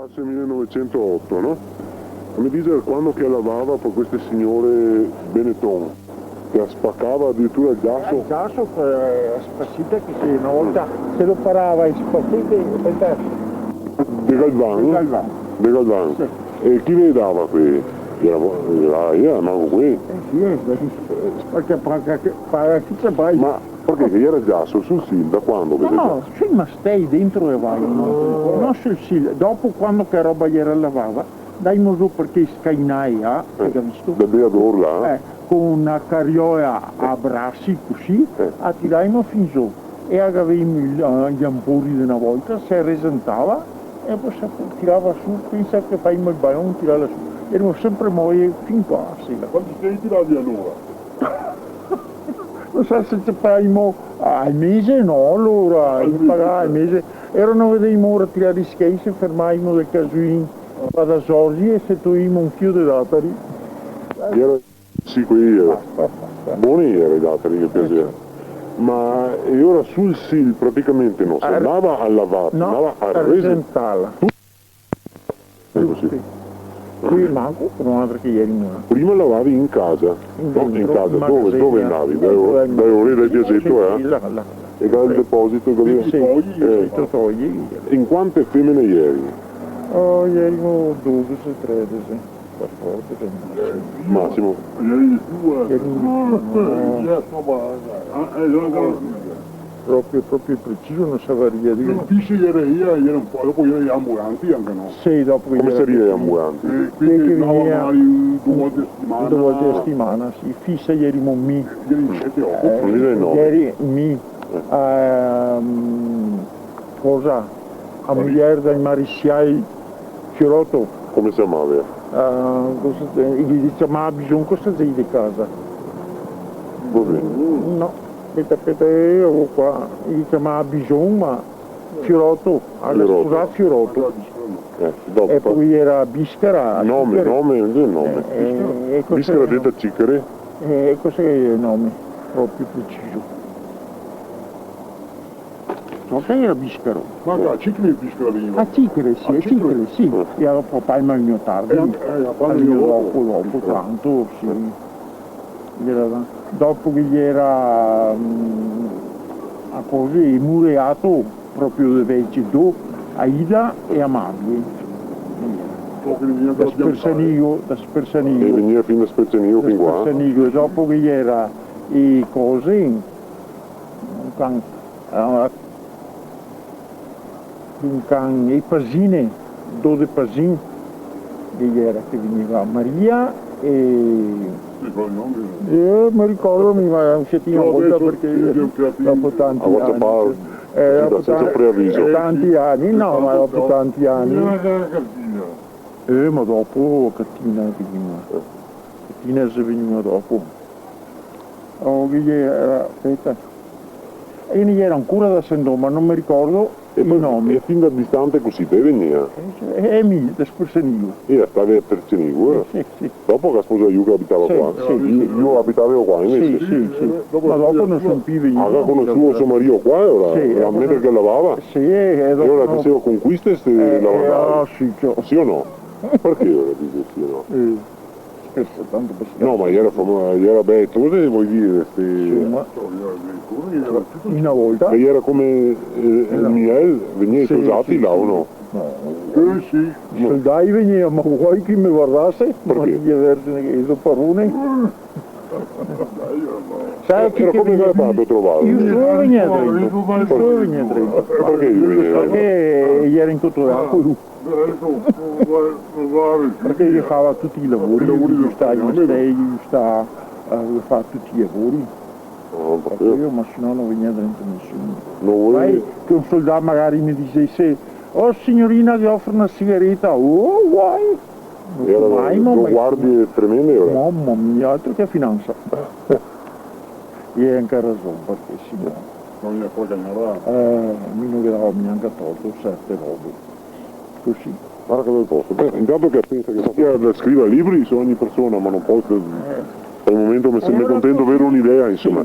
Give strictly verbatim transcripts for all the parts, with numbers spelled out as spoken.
Passo el mile novecento oto, no? Me dixe quando che lavava par queste signore Benetton, che spacava adiritura el giaso. El giaso, eh, spasita che sì, na volta se lo parava in spasite, speta. De Galvan? De Galvan. De Galvan. Sì. E chi ve dava quei? Iera, iera, iera manco quei? Eh sì, eh, spacca, spacca, spacca, spacca, spacca. Ma parché che iera giaso sul Sil, da quando che... No, no, sui mastei dentro e vai, no? No sul Sil, dopo quando che roba iera lavava, daimo su parché scainai, ah, eh, te ga visto? Da Beador là? Eh, co na cariola a brasi cusì, eh, a tiraimo fin su, e a gaveimo i, i lampori de na volta, se resentava, e po se tirava su, pensa che faimo el balon, tirarla su. Ierimo sempre moie fin qua, sì. Quanti schei tiravi alora? No so se se pagaimo al mese, no, alora, al mese, pagava al mese. Alora no vedeimo l'ora de tirar i schei, se fermaimo del Casuin, qua da Sorgi, e se toimo un chio de datari. Iera, sì, quei iera. Basta, basta. Boni iera i datari, che piaseva. Ma, e alora sul Sil praticamente no se andava a lavar, se andava a resen-, resentarla. Eco, sì. Sì. Qui manco, co noaltri che ierimo là. Prima lavavi in casa? In casa, dove, dove andavi? Da, da, da, da piaseto, eh? Sì, là, là. E là el deposito, capìo? Sì, sì, sì, sì. In quante femene ieri? Oh, ierimo dodese, tredese, par forsa, sì. Masimo. Ieri de più, eh. Ieri de più, no. Eh, eh, eh, no, no. Proprio, proprio preciso no savaria dir. No, fise iera, iera un po', dopo iera i ambulanti anca, no? Sì, dopo iera. Come saria i ambulanti? Eh, quei che vegnea magari do volte a setimana. Do volte a setimana, sì. Fise ierimo mi. Ieri in sete, oto. Eh, ieri mi. Ehm, cosa? A mujer del maresial Fioroto. Come se ciamava? Ah, cosa se, i ghe ciamava Bison, cosa xe de casa? Cusì? No, speta, speta, eh, lo go qua, i ghe ciamava Bison, ma Fioroto, a ga sposà Fioroto. Eh, dopo. E po iera Biscara, nome, Cicare. Nome, nome. Eh, eh, e cosa... Biscara deta Cicare? Eh, e cosa xe el nome proprio preciso? No, che iera Biscaro. Ma a Cicare, Biscaro vegniva? A Cicare, sì, a Cicare, sì. E dopo a Palma vegniva tardi. Eh, a Palma vegniva dopo, dopo tanto, sì. Iera, dopo che iera, mm, a cosa, Mureato, proprio de vece, do, Aida e Amabile. Da Spersanigo, da Spersanigo. E vegniva fin da Spersanigo fin qua? Da Spersanigo, e dopo che iera e cose, un can, eh, un can, e Pasine, do de Pasin, che iera che vegniva Maria e... Sì, qual xe el nome? Eh, me ricordo, mi, ma un setin volta, parché dopo tanti ani, eh, dopo tanti ani, no, ma dopo tanti ani. Eh, ma dopo Catina vegniva. Catina se vegniva dopo. Oh, che iera, speta. E ghe ne iera ancora da Sendon, ma no me ricordo i nomi. E fin da distante cusì, te vegnea? Eh, eh, mi, da Spersanigo. E stavi a Spersanigo, eh? Sì, sì. Dopo che ga sposà lu che abitava qua? Sì, sì, sì. Lu abitava qua invese? Sì, sì, sì. Ma dopo no so pì vegnuo. Ga conosuo so marìo qua, alora? Sì, mentre che lavava? Sì, e dopo... E alora no. Faceva conquiste, ste lavandai? Ah, sì, ciò. Sì o no? Parché alora dixe sì o no? Eh. Scherso, tanto par scherso. No, ma iera famo-, iera bel, cosa te vol dir, ste... Insoma. Una volta. Ma iera come, eh, el Miel, vegnea tosati là o no? No. Eh, sì. I soldai vegnea, ma vuoi che i me vardase? Parché? Maria Vergine, che so parone. Sa chi che vegnea? Iera come che ga fato a trovarlo? Lu solo vegnea drento. Lu solo vegnea drento. Parché lu vegnea? Parché iera in toto l'acqua, lu. Parché el fava tuti i lavori, el giustava i mastei, el giustava, eh, el fava tuti i lavori. Ah, parché? Parché mi, se no no vegnea drento nesuno. No, voi... Vai, che un soldà magari me disese: "Oh, signorina, vi offro una sigaretta." Oh, vai! No... Iera do guardie tremende, alora. Mama mia, altro che finansa. E anca rason, parché se no... No, mi no ghe dava gnanca torto, certe robe. Cusì. Varda che bel posto. Beh, intanto che pensa che sia da scriver libri su ogni persona, ma no poso, par el momento me, me contento aver un'idea, insoma.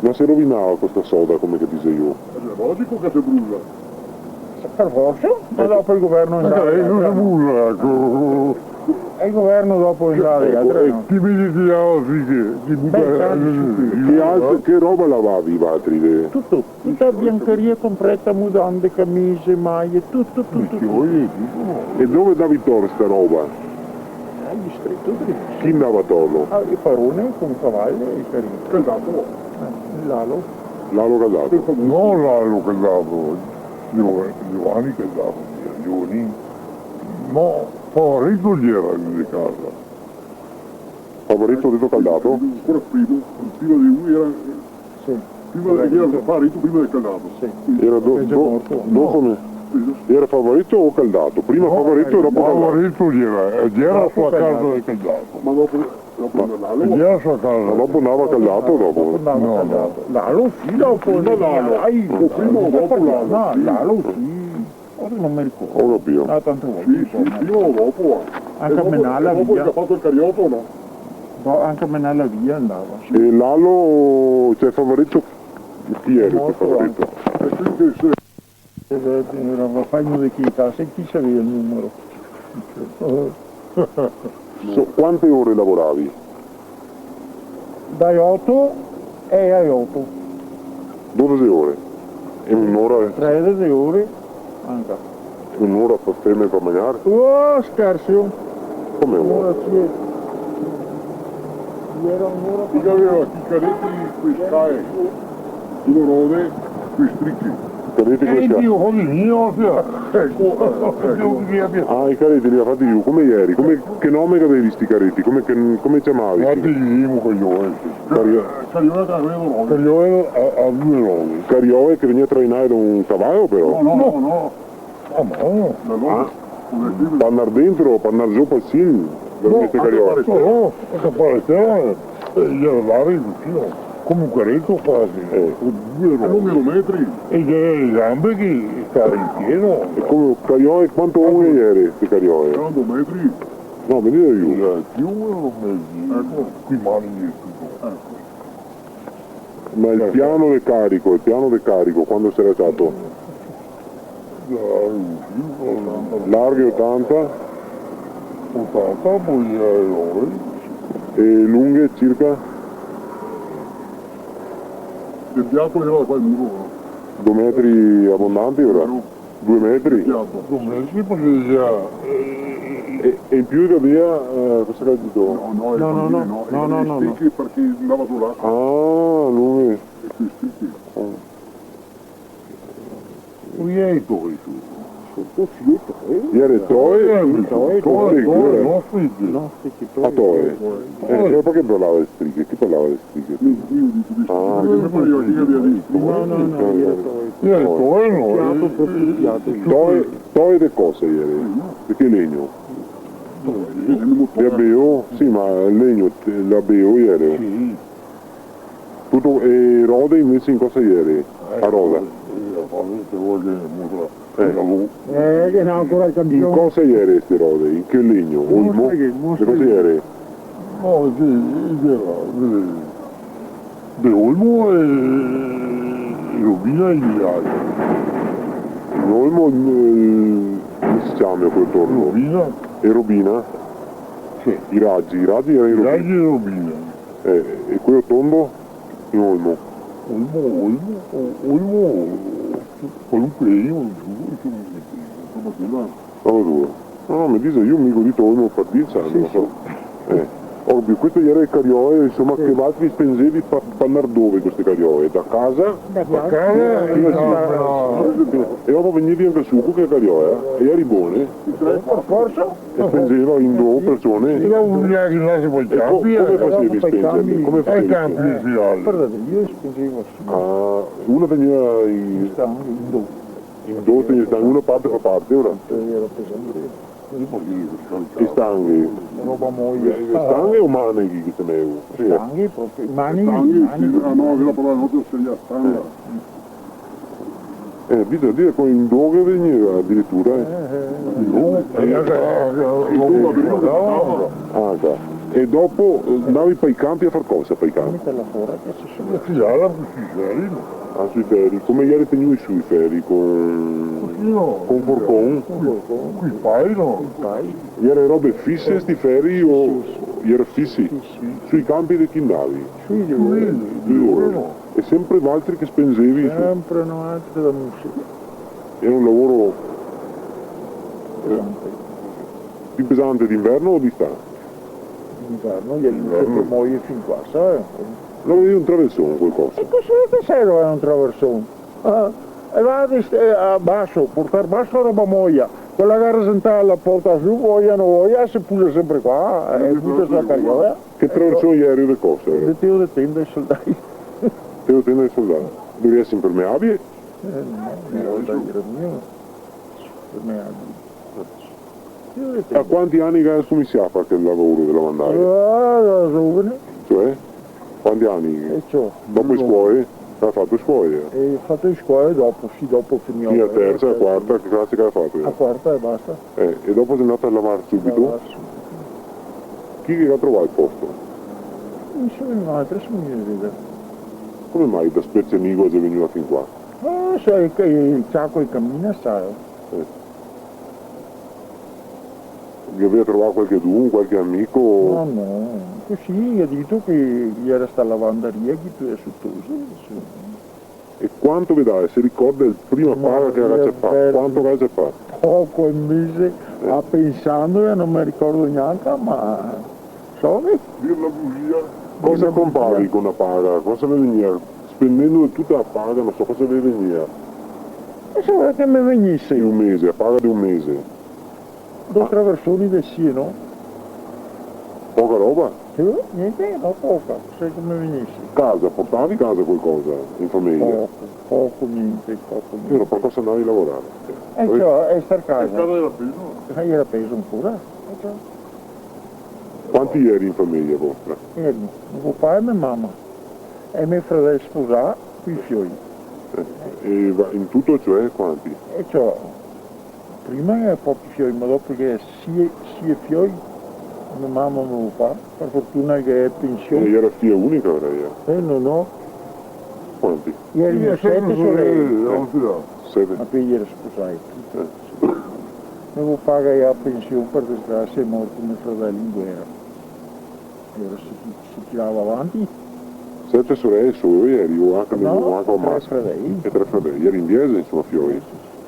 Ma se rovinava co sta soda, come che dixevo? Xe logico che se brusa. Par forsa, ma dopo el governo... Eh, no se brusa, eco. E el governo dopo el dà le altre, no? Chi me dixeva sì che, chi buta... Beh, tanti su tuti. Che altro, che roba lavavi, valtri, de... Tuto. Tuta biancheria completa, mudande, camise, maie, tuto, tuto, tuto. Sì, sì, tuto. E dove ndavi tor sta roba? Al distreto, drio. Chi ndava a torlo? Ah, el parone, co cavale, e carete. Caldato. Eh, Lalo. Lalo Caldato. No Lalo Caldato, Gio-, Giovanni Caldato, Giovanni. No, Favareto gera de casa. Favareto deto Caldato? Ancora prima, prima de lui gera... Sì. Prima, el gera Favareto prima del Caldato. Sì. Gera do-, do-, dopo me-, gera Favareto o Caldato? Prima Favareto e dopo Caldato. Favareto gera, eh, gera su la casa del Caldato. Ma dopo, dopo Lalo? Gera su la casa. Ma dopo ndava Caldato dopo? Dopo ndava Caldato. Lalo sì, dopo. Prima Lalo. Dai, o prima o dopo Lalo? No, Lalo sì. Ora no me ricordo. Go capìo. Ah, tante volte, sì, sì, insoma. Prima o dopo, eh. Anca a menarla via. E dopo, e dopo el ga fato el cariòto, no? Anca a menarla via ndava. E Lalo, cioè, Favareto, chi gera sto Favareto? Morto anca. E quindi se... Eh, gera, gera, fa uno de chi, sa, se chi saveva el numero. So, quante ore lavoravi? Dae oto e ae oto. Dodese ore? E un'ora? Tredese ore, anca. E un'ora par ferme par magnar? Oh, scherzi! Come un'ora? Un'ora, sì. Gera un'ora. Chi gaveva i careti, quei scae, i rode, quei strichi. Careti come si chiama? Eh, Dio, come mio, sì. Eco, eh, eco. Ah, i careti li ga fati lu. Come geri? Come, che nome che gavevi sti careti? Come, che, come i ciamavi? Fati lu, cariòe. Cario-, carioe che gaveva rode. Carioe a, a due rode. Carioe che vegneva trainà da un cavalo, però? No, no, no, no. A man. Da rode. Ah. Par ndar dentro, par ndar zo, par sin, da queste carioe. No, no, anca par restare, eh, i gera larghi cusì, no? Come un careto quasi. Eh. Oddio, no. Longhe do metri. E i gera le gambe che stava in pie. E come carioe, quanto longhe gere ste carioe? Gera do metri. No, me digo mi. Eh, più o meno do metri. Eco. Coi mani e tuto. Eco. Ma el piano de carico, el piano de carico, quando sarà stato? Eh, sì, otanta. Larghe otanta? Otanta, po, eh, nove. E lunghe circa? El piato gera qua el muro, no? Do metri abondanti, ora? Sì, no. Due metri? Piato. Due metri, parché gera, eh... E, e in più che gaveva, eh, cosa che ga dito? No, no, no, no, no, no, no, no. Parché ndava su l'acua. Ah, lu. E quei strichi. Eh. Dove i è i toi, su? Soto sì, i è toi. I è toi? Eh, i è toi, toi, nostri. Nostri, sì, toi. Ah, toi. Eh, e parché parlava de striche? Chi parlava de striche? Mi, mi digo de striche, parché me pareva che gaveva dei strichi. No, no, no, i è toi. I è toi, no? Piato, proprio piato. Toi, toi de cosa i è? De che legno? De abeo? Sì, ma el legno, te-, l'abeo i è? Sì. Tuto, e rode invese in cosa i è? Eh, a roda. Eh, a roda, se vol, eh, eh, che no, ancora el campion. In cosa i è ste rode? In che legno? Olmo? De cosa i è? No, sì, i è, eh, de olmo e, e robina e i ragi. L'olmo, eh, come se ciama quel torno? Robina. E robina? Sì. I ragi, i ragi i è in robina. I ragi e robina. Eh, e queo tondo? In olmo. Olmo, olmo, o-, olmo, qualunque legno, insoma, insoma, quela. Alora, no, no, me dixe, mi go dito olmo par dir, sa, no so. Sì, sì. Eh. Ovio, queste i è le carioe, insoma, che valtri spenzevi pa, pa ndar dove co ste carioe? Da casa? Da casa. Fino a, fino a, e dopo vegnevi anca su co che carioe, eh? E i è bone? Par forsa. E spenzeva in do persone? Sì, sì. Dopo bisogna che ndase poi i campi, eh. E co-, come fasevi a spenzer? Come fasevi a spenzer? Eh, i campi, sì, dai. Varda, mi spenzevo sì. Ah, una tegneva i... I stanghi, in do. In do tegneva i stanghi, una parte par parte, ora. Sì, gera pesante. I stanghi. Roba moia. Eh, stanghi o maneghi che tegneva? Sì. Stanghi proprio, mani, stanghi, mani. Sì, ah, no, la parola nostra saria stanga. Eh. Eh, bisogna dir che in do che vegneva adiritura, eh. Eh, eh, eh. In do, eh, eh, eh, eh, ah, già. E dopo, eh, ndavi pai campi a far cosa, pai campi? Meterla fora, che se... Tirarla sui feri, no? Ah, sui feri. Come i è tegnui su i feri? Con, cusì, no, con forcon? Con forcon. Coi pai, no? Coi pai. I è robe fise, sti feri, o... Sì, sì. I è fisi? Sì, sì. Sui campi de chi ndavi? Sui de lori. Sui de lori, no? E sempre valtri che spenzevi su? Sempre noaltri da musi. Gera un lavoro, eh, pesante. Pì pesante d'inverno o d'istà? D'inverno, gera... D'inverno. Sempre moie fin qua, sa? Alora gera un traverson qualcosa. E cosa che serve un traverson? Ah, e va de st-, eh, a baso, portar baso roba moia. Quela che gera sentà la porta su, voia no voia, se pusa sempre qua, eh, e buta su la cariola. Che traverson gera, de cosa? De teo de tenda, i soldai. Te lo tene el soldà. Doria eser impermeabile? Eh, no, no, dai, era mio. Impermeabile. A quanti ani che ga scominsià a far quel lavoro de lavandaio? Ah, da zovane. Cioè? Quanti ani? E ciò, dopo le scuole? Ga fato le scuole? E go fato le scuole dopo, sì, dopo finìo. Fin a la tersa, la quarta, che clase che ga fato? La quarta e basta. Eh, e dopo xe ndà a lavar subito? Lavar subito. Chi che ga trovà el posto? Nesuni, ma adeso mi vede. Come mai da Spercenigo xe vegnù fin qua? Ah, sa che el ciaco el camina, sa. Eh. Che gaveva trovà qualchedun, qualche amico? No, no, cusì, el ga dito che ghe jera sta lavandaria che i podeva sotose, insoma. E quanto che dà, se ricorda el prima paga che gaveva ciapà? Quanto che gaveva ciapà? Poco, invese, eh, a pensando, eh, no me ricordo gnanca, ma so che... Dir la bugia. Cosa compravi co na paga? Cosa ve vegnea? Spendendo tuta la paga, no so cosa ve vegnea. E se vol che me vegnise? De un mese, la paga de un mese. Do traversoni de sie, no? Poca roba? Eh, gnente, no, poca, se come vegnise. Casa, portavi casa qualcosa in fameja? Poco, poco, gnente, poco, gnente. Però par cosa andavi a lavorar? Eh, ciò, a star casa. E casa jera peso? Eh, jera peso ancora. Eh, ciò. Quanti jeri in fameja vostra? Jerimo me papà e me mama. E me fradel sposà, coi fioi. Eh, e va-, in tuto, cioè, quanti? E ciò, prima jera pochi fioi, ma dopo che sie, sie fioi, me mama e me papà, par fortuna che xe pension. E jera fia unica, ora, jera? Eh, no, no. Quanti? Jerimo sete sorele. Eh, sete. Ma po' jera sposai. Eh. Me papà che jera pension, par desgrasia, xe morto me fradel in guera. E ora se, se tirava avanti. Sete sorele sole, jeri, o anca, no, anca o tre fradei. E tre fradei, jeri in diese, insoma, fioi.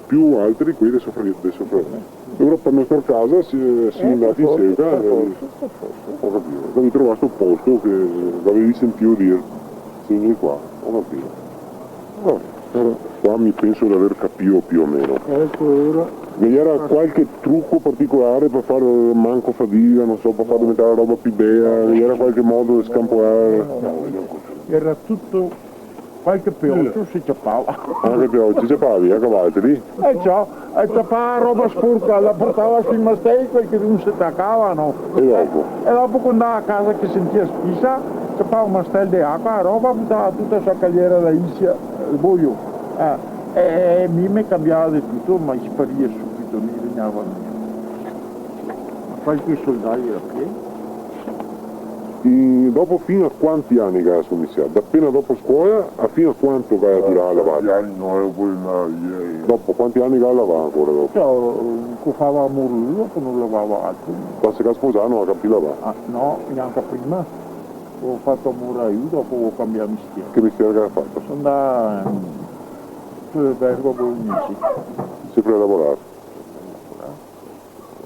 Più altri, quei de so fra-, de so fradel. E ora par nostra casa se, se xe ndati in serca, par forsa, par forsa. Go capìo. Gavevi trovà sto posto che gavevi sentìo dir, sì, qua, go capìo. Vabè, ora qua mi penso de aver capìo più o meno. Eco, ora. Ghe jera qualche truco particolare par far manco fadiga, no so, par far diventar la roba più bea? Ghe jera qualche modo de scampolar? No, no, no. Jera tuto, qualche peocio se ciapava. Qualche peocio se ciapava, via, cavaltri? Eh, ciò, e ciapava roba sporca, la portava sui mastei, qualchedun se tacava, no? E dopo? E dopo, co ndava a casa che sentìa spisa, ciapava un mastel de acua, la roba butava tuta su la caliera da Isia, el boio. Eh, e, e mi me cambiava de tuto, ma i sparìa subito, no i vegnava mia. Ma qualche soldà jera pien. E dopo fin a quanti ani che ga scominsià? Da pena dopo scuola a fin a quanto che ga durà a lavar? Quanti ani no, e po' ndava via, eh. Dopo quanti ani che ga lavà ancora dopo? Ciò, co fava amor lu, dopo no lavava altro. Basta che ga sposà, no ga capì lavà? Ah, no, gnanca prima. Go fato amor lu, dopo go cambià mestier. Che mestier che ga fato? So ndà, ehm, su l'albergo bolognese. Sempre a lavorar?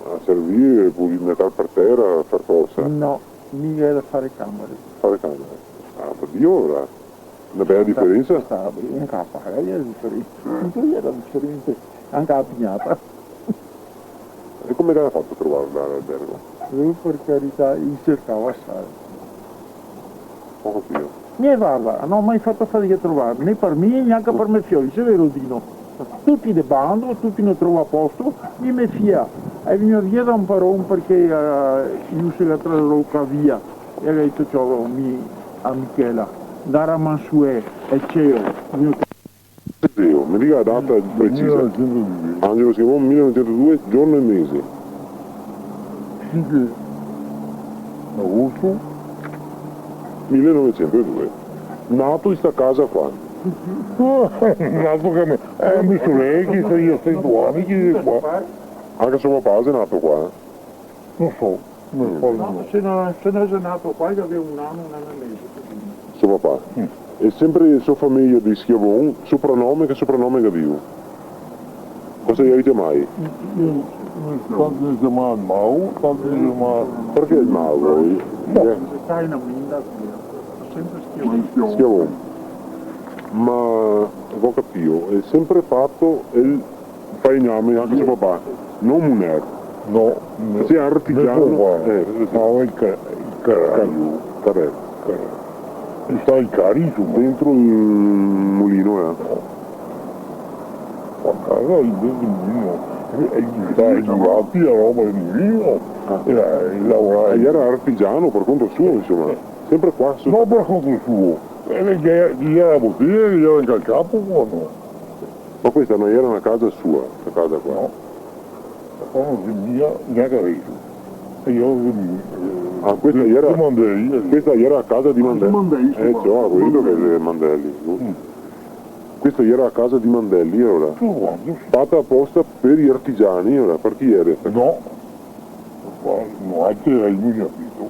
A servir, pulire, metar par tera, par forsa? No, mi jera da far camare. Far camare. Ah, par Dio, ora. Na bela diferensa. Sta, sta, anca la paga jera diferente. Tuto jera diferente, anca la pignata. E come che ga fato a trovar l'albergo? Eh, par carità, i sercava asai. Go capìo. Mi, varda, no go mai fato fadiga a trovar, né par mi, gnanca par me fioi, xe vero, Dino. Tuti de bando, tuti no trova posto, e me fia, e vegnua via da un paron parché, eh, lu se ga trasloca via, e ga dito: "Ciò, mi, a Michela, ndar a Mansuè, e ceo, mi no te..." Ceo, me diga la data precisa. Mile novesento due. Angelo Schiavon, mile novesento due, giorno e mese. Sì, sì. Agosto. Mile novesento due. Nato in sta casa qua. Nato che me, eh, me sorele, che xe, io xe do ani che xe qua. Anca so papà xe nato qua, eh? No so, no so. No, se no, se no xe nato qua, che gaveva un ano, un ano e mezo, cusì. So papà. Sì. E sempre so fameja de Schiavon, sopranome, che sopranome che gavevi? Cosa i gaveva ciamai? Tanti i ciamava el Mago, tanti i ciamava... Parché el Mago? Boh. Eh. Xe stà na minda, sempre Schiavon. Schiavon. Ma, go capìo, xe sempre fato el falegname, anca so papà, no muner. No, no. Sì, artigiano. Me papà, eh, sì. Fava el ca-, el caraio. Caraio, carel. Caraio. Ci sta i cari, insoma. Dentro un mulino, eh. Qua casa, dentro un mulino. E, e ci sta i burati, la roba del mulino. Ah. E, e lavorava. E gera artigiano par conto suo, insoma. Eh. Sempre qua, su- No, par conto suo. E ghe, ghe gera la botega, ghe gera anca el capo, qua, no. Ma questa no gera na casa sua, sta casa qua? No. Qua no xe mia, gnanca deso. E mi, eh, Ah, questa de, gera, de Mandei, eh. Questa gera la casa de Mandei. De Mandei, sì, eh, qua. Ciò, go capìo che xe Mandei. Mm. Questa gera la casa de Mandei, alora. Tuto quanto, sì. Fata aposta par i artigiani, alora, par chi gera? No. Qua, no, anca gera in afito.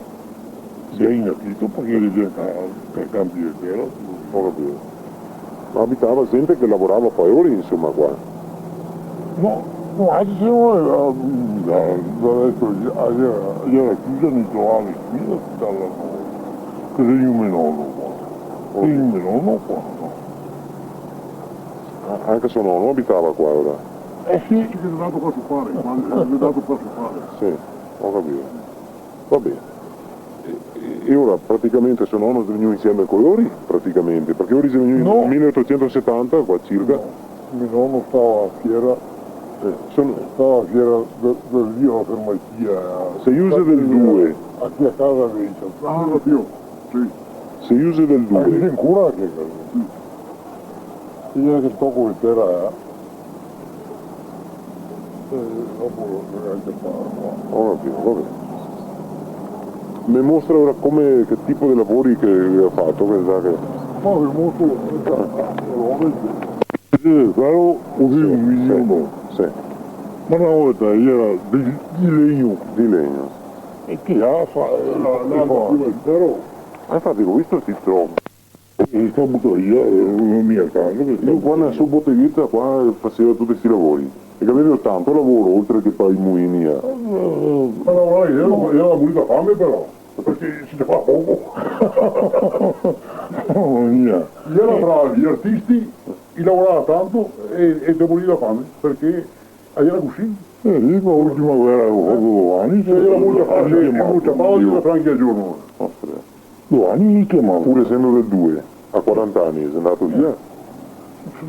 Sì. Gera in afito parché gera ca-, ca-, canpi de tera. Go capìo. Ma abitava gente che lavorava par lori, insoma, qua? No, no, anca se no, eh, da, da deso, eh, gera, gera chiusa, no i trovava qui, da, da, da, che xe un me nono qua. Oh. Xe un me nono qua, no? Ah, anca so nono abitava qua, alora? Eh, sì. Sì, che xe ndà qua so pare, quando xe ndà qua so pare. Sì, go capìo. Va ben. E, e, e alora praticamente so nono xe vegnù insieme co lori, praticamente, parché lori xe vegnù No. nel mile otosento setanta, qua circa. No, me nono stava a Fiera, Eh, son- stava a Fiera da, da via la farmacia. Sei uso del due. Aquí a casa vecia. Ah, go capìo. Sì. Sei uso del due. Ma ghe xe ancora che... Sì. Ghe xe anca un toco de tera, eh. Eh, dopo lo, lo ghe fao. Go capìo, va ben. Me mostra alora come, che tipo de lavori che, che ga fato, che sa che... Ma ve mostro, eh, robe che... Sì, quelo, o Sì, sì, sì. Ma na volta gera de, de legno. De legno. E che ga fa-, eh, la, la, che fa? Ma infati go visto sti tronchi. E sta buteria, eh, no xe mia tanto che... Lu qua nela so botegheta qua faseva tuti sti lavori. E che gaveva tanto lavoro, oltre che par i mulini, eh. Ma lavorava, gera, gera morì de fame però, parché se ne fa poco. Mama mia. Gera bravi, i artisti, i lavorava tanto e, e dopo morì de fame, parché gera cusì. Eh, sì, co l'ultima guera, co, co, co ani, Gera molta fame, molta fame, due franchi al giorno. Ostras. Due ani che, ma pure esendo del due, a quaranta ani xe ndà via.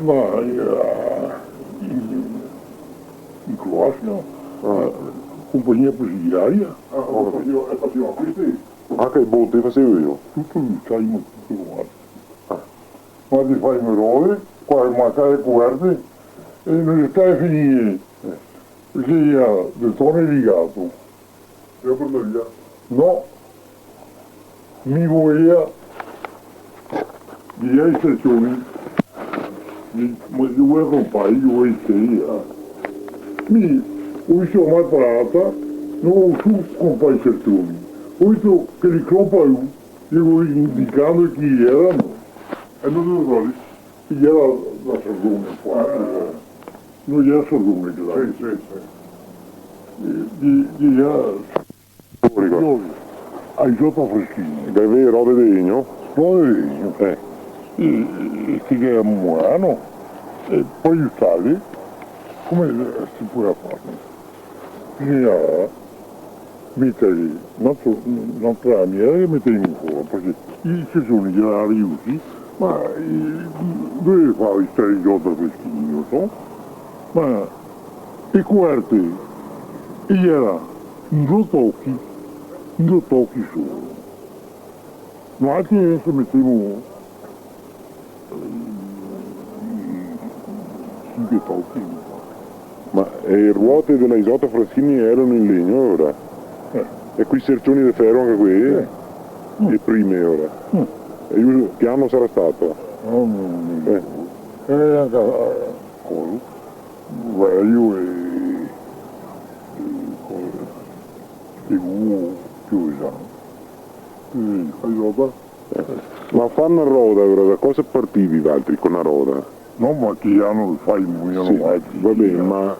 Ma, eh, in, in Croazia, Ah. eh, compagnia presidiaria. Ah, oh, faseva, e faseva questi? Anca e bote fasevo mi. Tuto, sai, ma tuto quanto. Ah. Ma te fa e robe, qua, ma qua le coverte, e no se sta a finire, parché gera del tone rigato. E lo portava via? No, mi voleva via i sercioni, mi, ma mi voleva conpare, mi voleva via. Mi, go visto la malparata, no go su conpare i sercioni. Go visto che li cropa lu, digo, indicando chi gera, no? E no te lo trovi? Gera da Sardone qua, eh. No gera Sardone che là. Sì, sì, sì. Eh, de, de là, Storico. Storico. A Isota Freschini. Che gaveva robe de legno? Robe de legno. Eh. E, e che gera Murano, e po' aiutarli, come, eh, se podeva fare? Bisognava metere, no so, no, tra la mia e metere in fora, parché i sezoni gera riusi, ma, eh, dove fava stare i giorni questi, no so, ma e coverte, e gera in do tochi, in do tochi solo. Noaltri deso metemo, eh, sinque tochi. Ma, eh, e ruote dela Isota Fraschini gera in legno, alora? Eh. E quei sercioni de fero anca quei? Eh. E prime, alora? Mm. E lu che ano sarà stà? No, no, no. Eh. Eh, anca, eh, coso. Varda, lu e, e coso, e lu, Piovesan. Sì, fai roba. Eh. Ma far na roda, alora, da cosa partivi valtri co na roda? No, ma che ano fai, mo, Sì, no, va ben, ma,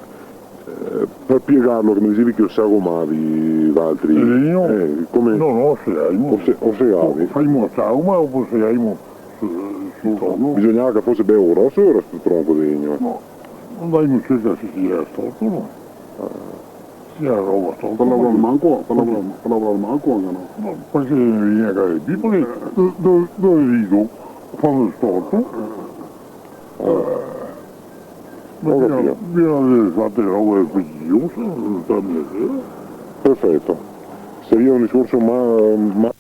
eh, par piegarlo, che me disevi che lo sagomavi valtri. El legno? Eh, come? No, no, segaimo. O se-, o segavi? Faimo a sagoma, dopo segaimo su, su tronco. Bisognava che fose bel groso, alora, sto tronco de legno. No, no daimo cerca se gera storto, no? Ah. Sì, la roba storta. Par lavorar manco, par lavorar, par lavorar manco anca, no? No, parché vien a caer, parché do-, do-, dove rido, quando storto, eh, bisogna, bisogna aver fato robe prestigiose, no sta mia, eh. Perfeto. Saria un discorso ma-, ma-,